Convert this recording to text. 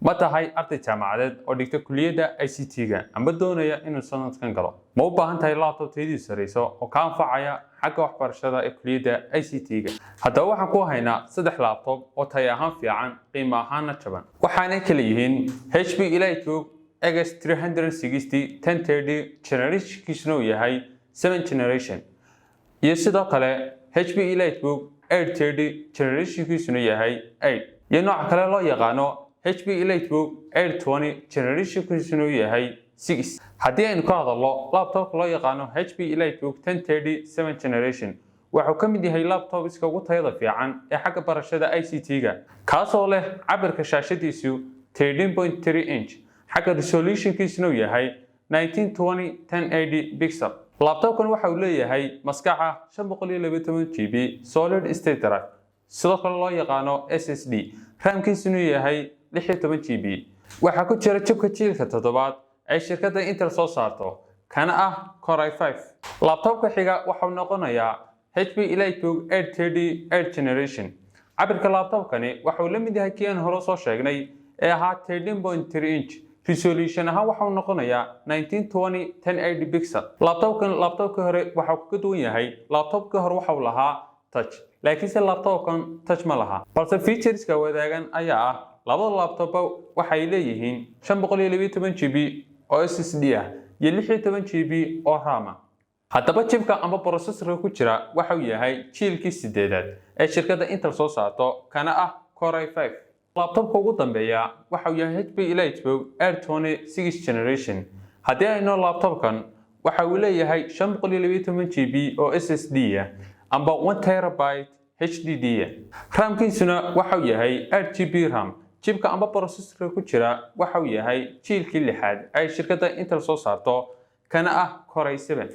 Ma tahay arday jaamacadeed oo dhigta kuliyadda ICT-ga amba doonaya inuu sanadkan galo? Ma u baahan tahay laptop tayadiisu sareyso oo ka anfacaya xagga waxbarashada ee kuliyadda ICT-ga? Haddaba waxaan ku haynaa saddex laptop oo tayo ahaan fiican, qiimo ahaanna jaban. Waxaanay kala yihiin HP EliteBook X360 1030, generationkiisuna uu yahay 7 generation, iyo sidoo kale HP EliteBook 830, generationkiisuna yahay 8, iyo nooca kale loo yaqaano HP EliteBook 820, generationkiisuna uu yahay 6. Haddii aynu ka hadalno laptopka loo yaqaano HP EliteBook 1030 7 generation, wuxuu ka mid yahay laptopska ugu tayada fiican ee xagga barashada ICT-ga, kaasoo leh cabirka shaashadiisu 13.3 inch, xagga resolutionkiisuna uu yahay 1920 1080 pixel. Laptopkan waxa uu leeyahay maskaxa 512 GB solid state drive, sidoo kale loo yaqaano SSD, RAM-kiisuna yahay 16 GB. Waxaa ku jira chipka jiilka toddobaad ay shirkadda Intel soo saarto, kana ah Core i5. Laptopka xiga waxau noqonayaa HP EliteBook 830 8 generation. Cabirka laptopkani waxa uu la mid yahay kii aan hore soo sheegnay ee ahaa 13.3 inch. Resolution ahaan waxa uu noqonayaa 1920 1080 pixel. Laptopkan laptopkii hore waxa uu kaga duwan yahay, laptopkii hore waxa uu lahaa touch, laakiinse laptopkan touch ma laha, balse featureska wadaagan ayaa ah labada laptopba waxay leeyihiin 512 GB oo SSD ah iyo 16 GB oo RAM ah. Haddaba chipka amba processorka ku jira waxa uu yahay jiilkii sideedaad ee shirkadda Intel soo saarto, kana ah Core i5. Laptopka ugu dambeeya waxa uu yahay HP EliteBook 820 6 generation. Haddii ayno laptopkan, waxa uu leeyahay 512 GB oo SSD ah amba 1 terabyte HDD ah, RAM-kiisuna waxa uu yahay 8 GB RAM. Chipka amba processorka ku jira waxa uu yahay jiilkii lixaad ay shirkadda Intel soo saarto, kana ah Core i7.